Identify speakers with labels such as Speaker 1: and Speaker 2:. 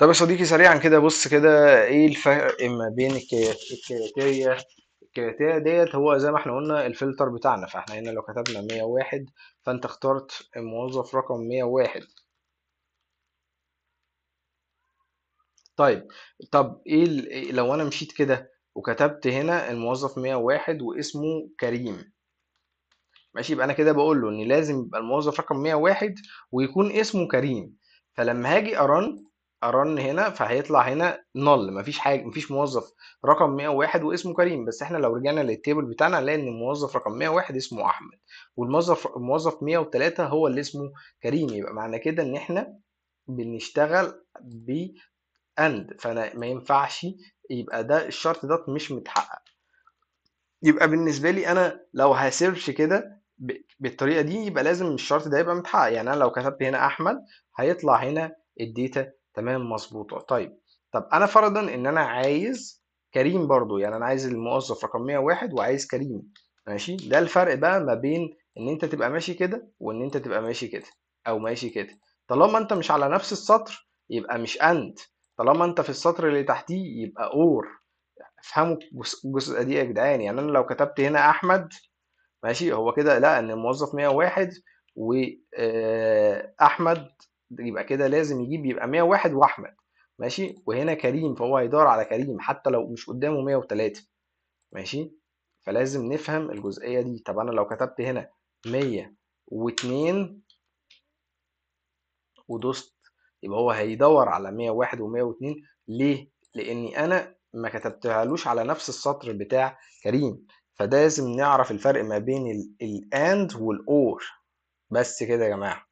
Speaker 1: طب يا صديقي، سريعا كده بص كده، ايه الفرق ما بين الكرياتيريا؟ الكرياتيريا ديت هو زي ما احنا قلنا الفلتر بتاعنا، فاحنا هنا لو كتبنا 101 فانت اخترت الموظف رقم 101. طيب، طب ايه لو انا مشيت كده وكتبت هنا الموظف 101 واسمه كريم، ماشي، يبقى انا كده بقول له ان لازم يبقى الموظف رقم 101 ويكون اسمه كريم. فلما هاجي ارن هنا فهيطلع هنا null، مفيش حاجه، مفيش موظف رقم 101 واسمه كريم. بس احنا لو رجعنا لل table بتاعنا هنلاقي ان الموظف رقم 101 اسمه احمد، والموظف 103 هو اللي اسمه كريم. يبقى معنى كده ان احنا بنشتغل ب and، فانا ما ينفعش يبقى ده الشرط ده مش متحقق. يبقى بالنسبة لي انا لو ه search كده بالطريقة دي يبقى لازم الشرط ده يبقى متحقق. يعني انا لو كتبت هنا احمد هيطلع هنا ال data تمام مظبوطة. طب انا فرضا ان انا عايز كريم برضو، يعني انا عايز الموظف رقم 101 وعايز كريم، ماشي. ده الفرق بقى ما بين ان انت تبقى ماشي كده وان انت تبقى ماشي كده او ماشي كده. طالما انت مش على نفس السطر يبقى مش and، طالما انت في السطر اللي تحتيه يبقى or. افهموا الجزء دي يا جدعان. يعني انا لو كتبت هنا احمد، ماشي، هو كده لا ان الموظف 101 و، احمد، يبقى كده لازم يجيب يبقى 101 واحمد، ماشي. وهنا كريم، فهو هيدور على كريم حتى لو مش قدامه 103، ماشي. فلازم نفهم الجزئية دي. طب انا لو كتبت هنا 102 ودوست، يبقى هو هيدور على 101 و102. ليه؟ لاني انا ما كتبتهالوش على نفس السطر بتاع كريم. فده لازم نعرف الفرق ما بين ال and وال or. بس كده يا جماعة.